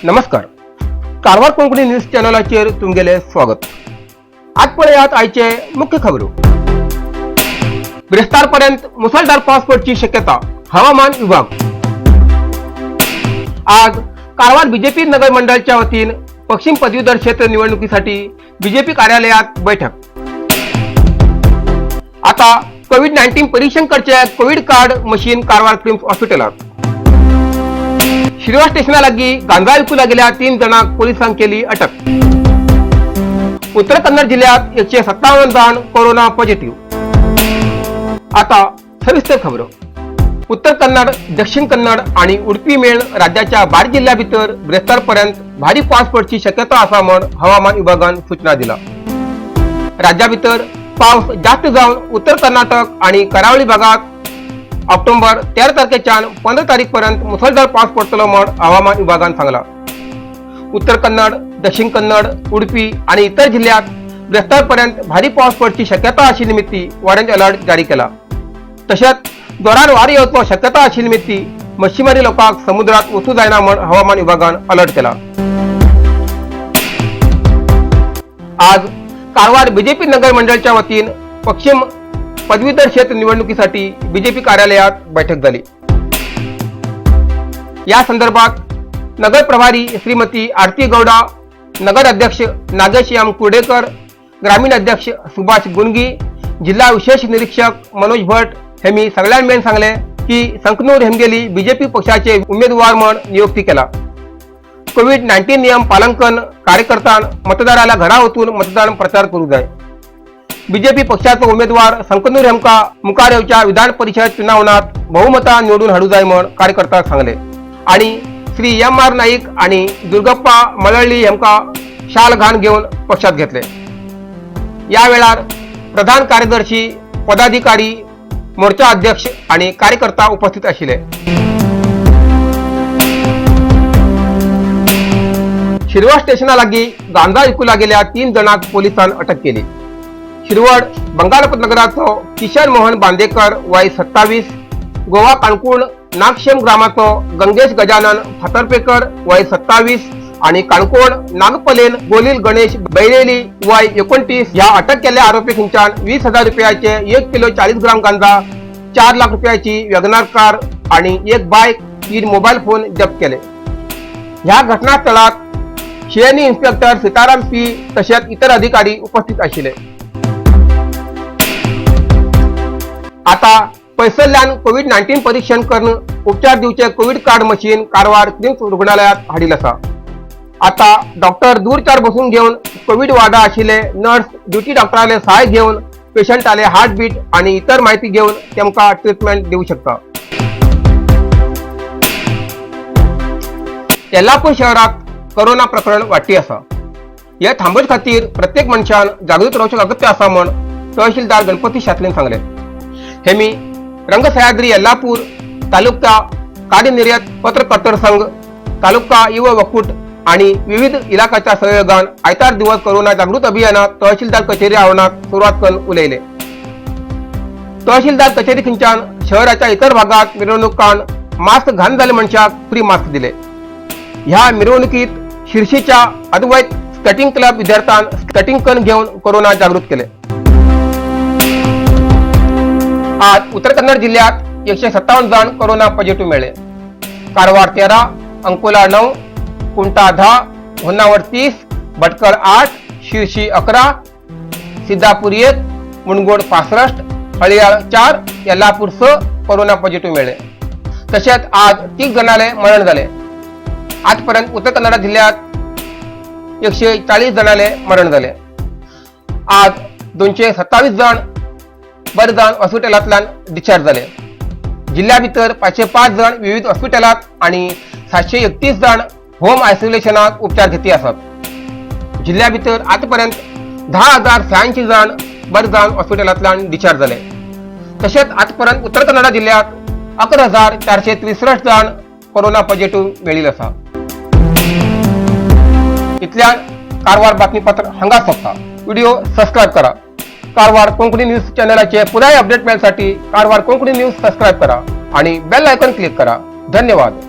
नमस्कार, कारवार कोंकणी न्यूज चॅनलाचेर तुमगेले स्वागत. आज पळयात आयचे मुख्य खबरो. बिरेस्तारपर्यंत मुसळधार पावस पडची शक्यता, हवामान विभाग. आज कारवार बीजेपी नगर मंडळाच्या वतीन पश्चिम पदवीधर क्षेत्र निवडणुकीसाठी बीजेपी कार्यालयात बैठक. आता कोविड 19 परीक्षण करचे Covid card machine Karwar KRIMS हॉस्पिटलात. शिरवळ स्टेशना लागीं गांजा विकू लागेल्या तीन जणांक पोलिसांक केली अटक. उत्तर कन्नड जिल्ह्यात 157 जण कोरोना पॉझिटिव्ह. आता सविस्तर खबर. उत्तर कन्नड, दक्षिण कन्नड आणि उडपी मेळ राज्याच्या बारा जिल्ह्या भितर बिरेस्तारपर्यंत भारी पावस पडची शक्यता आसा म्हण हवामान विभागान सूचना दिला. राज्या भितर पावस जास्त जावन उत्तर कर्नाटक आणि करावळी भागात ऑक्टोबर 13 तारखेच्यान 15 तारीख पर्यंत मुसळधार पावस पडतलो म्हण हवामान विभागान सांगला. उत्तर कन्नड, दक्षिण कन्नड, उडपी आणि इतर जिल्ह्यात बिरेस्तारपर्यंत भारी पावस पडची शक्यता आशिल्ली निमित्ती ऑरेंज अलर्ट जारी केला. तशेंच जोरान वारी येवचो शक्यता आशिल्ली निमित्ती मच्छीमारी लोकांक समुद्रात वचूं जायना म्हण हवामान विभागान अलर्ट केला. आज कारवार बीजेपी नगर मंडळाच्या वतीन पश्चिम पदवीधर क्षेत्र निवडणुकीसाठी बीजेपी कार्यालयात बैठक झाली. या संदर्भात नगर प्रभारी श्रीमती आरती गौडा, नगर अध्यक्ष नागेश एम कुर्डेकर, ग्रामीण अध्यक्ष सुभाष गुंगी, जिल्हा विशेष निरीक्षक मनोज भट हेमी सगळ्यांमेन सांगले की संकनूर हेमगेली बीजेपी पक्षाचे उमेदवार म्हण नियुक्ती केला. कोविड 19 नियम पालन करून कार्यकर्त्यान मतदाराला घरा वचून मतदान प्रचार करू जाय. बीजेपी पक्षाचो उमेदवार संकनूर हेमका मुखार येवच्या विधान परिषद चुनावनात बहुमतान निवडून हाडू जाय म्हण कार्यकर्त्यांक सांगले आणि श्री एम आर नाईक आणि दुर्गप्पा मलळ्ळी हेमका शाल घाण घेवन पक्षात घेतले. या वेळार प्रधान कार्यदर्शी, पदाधिकारी, मोर्चा अध्यक्ष आणि कार्यकर्ता उपस्थित आशिल्ले. शिरवळ स्टेशना लागीं गांजा विकू लागेल्या तीन जणांक पोलिसान अटक केली. शिरवळ बंगारपत नगराचो किशन मोहन बांदेकर, वय 27, गोवा काणकोण नागशेम ग्रामाचो गंगेश गजानन फातर्पेकर, वय 27 आणि काणकोण नागपलेन गोलील गणेश बैरेली, वय 29 ह्या अटक केल्ल्या आरोपी खंयच्यान 20,000 रुपयाचे 1 किलो 40 ग्राम गांजा, 4 लाख रुपयाची वेगनार कार आणि एक बायक, तीन मोबाईल फोन जप्त केले. ह्या घटनास्थळात शिएनी इन्स्पेक्टर सीताराम पी तशेंच इतर अधिकारी उपस्थित आशिल्ले. आता पयसल्ल्यान कोविड 19 परीक्षण करून उपचार दिवचे Covid card machine Karwar crimes रुग्णालयात हाडिल आसा. आता डॉक्टर दूरचार बसून घेवन कोविड वार्डा आशिल्ले नर्स ड्युटी डॉक्टराले सहाय घेवन पेशंटाले हार्टबीट आणि इतर माहिती घेवन तेमकां ट्रिटमेंट दिवं शकता. येल्लापूर शहरात कोरोना प्रकरण वाडटी आसा. हे थांबोवचे खातीर प्रत्येक मनशान जागृत रावचें अगत्य आसा म्हण तहसीलदार गणपती शास्त्रीन सांगलें. हे मी रंगसह्याद्री येल्लापूर तालुका कार्यनिर्यत पत्रकर्तर संघ, तालुका युव वक्कूट आणि विविध इलाकाच्या सहयोगान आयतार दिवस कोरोना जागृत अभियानात तहसीलदार कचेरी आव्हानाक सुरवात करून उलयले. तहसीलदार कचेरी खंयच्यान शहराच्या इतर भागात मिरवणुकान मास्क घाण जाल्ले मनशाक फ्री मास्क दिले. ह्या मिरवणुकीत शिर्शीच्या अद्वैत स्केटिंग क्लब विद्यार्थ्यान स्केटिंग कन घेवन कोरोना जागृत केले. आज उत्तर कन्नड जिल्ह्यात 157 जण कोरोना पॉझिटिव्ह मेळ्ळे. कारवार 13, अंकोला 9, कुंटा 10, होन्नावर 30, भटकळ 8, शिरशी 11, सिद्धापूर 1, मुनगोड 65, हळियाळ 4, येल्लापूर 6 कोरोना पॉझिटिव्ह मेळ्ळे. तसेच आज 30 जणांना मरण झाले. आजपर्यंत उत्तर कन्नड जिल्ह्यात 140 जणांना मरण झाले. आज 227 जण बरे जावन हॉस्पिटलांतल्यान डिस्चार्ज जाले. जिल्ह्या भितर 505 जण विविध हॉस्पिटलात आणि 731 जण होम आयसोलेशनात उपचार घेती आसात. जिल्ह्या भितर आतापर्यंत 10,086 जण बरे जावन हॉस्पिटलांतल्यान डिस्चार्ज जाले. तशेंच आतापर्यंत उत्तर कन्नडा जिल्ह्यात 11,463 जण कोरोना पॉझिटिव्ह मेळिल्ले आसा. इतल्यान कारवार बातमीपत्र हांगा सोंपता. व्हिडिओ सबस्क्रायब करा. कारवार कोंकणी न्यूज चॅनलाचे पुराय अपडेट मेळसाठी कारवार कोंकणी न्यूज सबस्क्रायब करा आणि बेल आयकॉन क्लिक करा. धन्यवाद.